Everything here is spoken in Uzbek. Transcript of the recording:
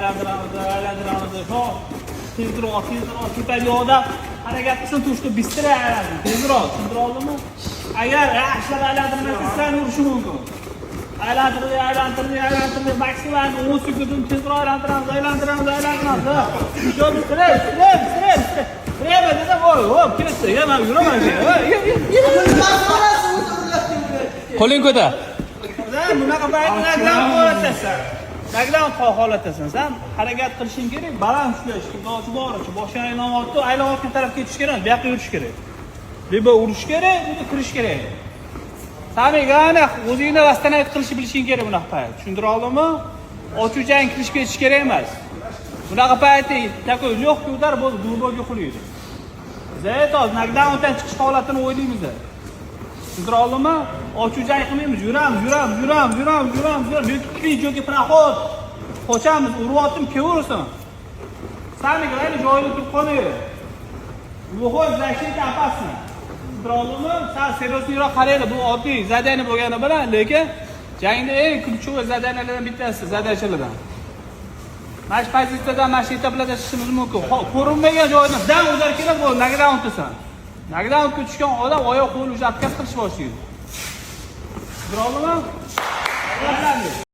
Aylantiramiz, aylantiramiz. Shu tezroq, tezroq, tepa yoqda harakat qilsin, то что быстрее aylansin, tezroq. Tushuntira oldimmi? Agar yaxshilab aylantirmasa, seni urishi mumkin. Aylantirdik, aylantirdik, aylantirdik, maksimal 10 sekund tezroq aylantiramiz, aylantiramiz, aylantiramiz. Всё, быстрее, быстрее, быстрее, быстрее. Время dedim, voy, hop, ketdi. Ya, men yuraman. Qo'ling ko'tar. Sen bunaqa paytda nokdaun holatasan. Nokdaun holatasan. Sen harakat qilishing kerak, balans ushlash, iloji boricha. Boshing aylanyapti, aylanayotgan tarafga ketish kerak, bu yoqqa yurish kerak. Либо urish kerak, либо kirish kerak. Самое главное, o'zingni восстановить qilishni bilishing kerak bunaqa payt. Tushuntira oldimmi? Ochuv jang kirishib ketish kerak emas. Bunaqa paytda такой легкий удар bo'ldi, глубокий qulaydi. Biz hozir nokdaundan chiqish holatini o'ylaymiz. Tushuntira oldimmi? Ochuv jang qilmaymiz, yuramiz, yuramiz, yuramiz, yuramiz, yuramiz, yuramiz. Yoki клинч yoki проход. Qochamiz, uryaptim, kelaversin. Самое главное, joyida turib qolmaydi. Выход защита опасна. Tushuntira oldimmi? Sal серьезный roq qaraydi, bu oddiy задание bo'lgani bilan, lekin jangda eng ключевой задания lardan bittasi, задача lardan. Mana shu pozitsiyadan, mana shu etaplarda chiqishimiz mumkin. Ko'rinmagan joydan dam удар keladi, bo'ldi, nokdaun utasan. Nokdaunga tushgan odam oyoq qo'li уже отказ qilish boshlaydi. Tushuntira oldimmi?